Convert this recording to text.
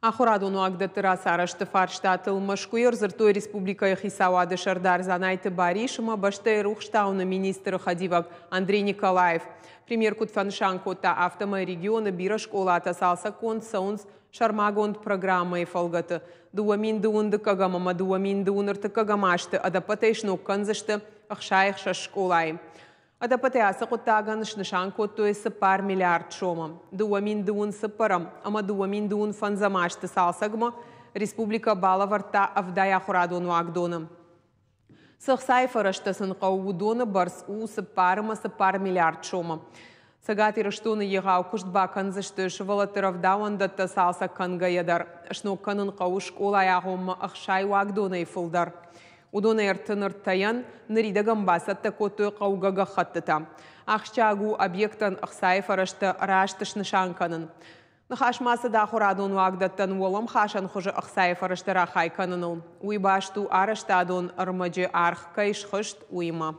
Ахуырадон уагдӕтты рацарӕзты фарстатыл Мӕскуыйы ӕрдзырдтой республикӕйы хицауады сӕрдар Дзанайты Барис ӕмӕ бӕстӕйы рухстауыны министры хӕдивӕг Андрей Николаев. Премьер куыд фӕнысан кодта, афтӕмӕй регионы бирӕ скъолатӕ цалцӕггонд цӕуынц сӕрмагонд программӕйы фӕлгӕты. 2021 ӕмӕ 2023 азты ӕдӕппӕтӕй сног кӕндзысты 66 скъолайы. Ӕдӕппӕтӕй ацы хъуыддагӕн снысан кодтой 4 миллиард сомы. 2024 ӕмӕ 2025 азты цалцӕгмӕ республикӕ балӕвӕрдта 70 ахуырадон уагдоны. Цы ӕхцайы фӕрӕзтӕ сын хъӕуы, уыдоны бӕрц у 4,4 миллиард сомы. Цӕгат Ирыстоны егъау куыст бакӕндзысты сывӕллӕтты рӕвдауӕндӕттӕ цалцӕг кӕнгӕйӕ дӕр. Сног кӕнын хъӕуы скъолайы агъоммӕ 60 уагдонӕй фылдӕр. Уыдонӕй 33-ӕн ныридӕгӕн бацӕттӕ кодтой хъӕугӕ гӕххӕттытӕ. Ахсджиаг у объектӕн ӕхцайы фӕрӕзтӕ раст снысан кӕнын. Ныхас ма цыд ахуырадон уагдӕттӕн уӕлӕмхасӕн хуызы ӕхцайы фӕрӕзтӕ рахай кӕныныл. Уый баст у арӕзтадон ӕрмӕджы аргъ кӕй схызт, уыимӕ.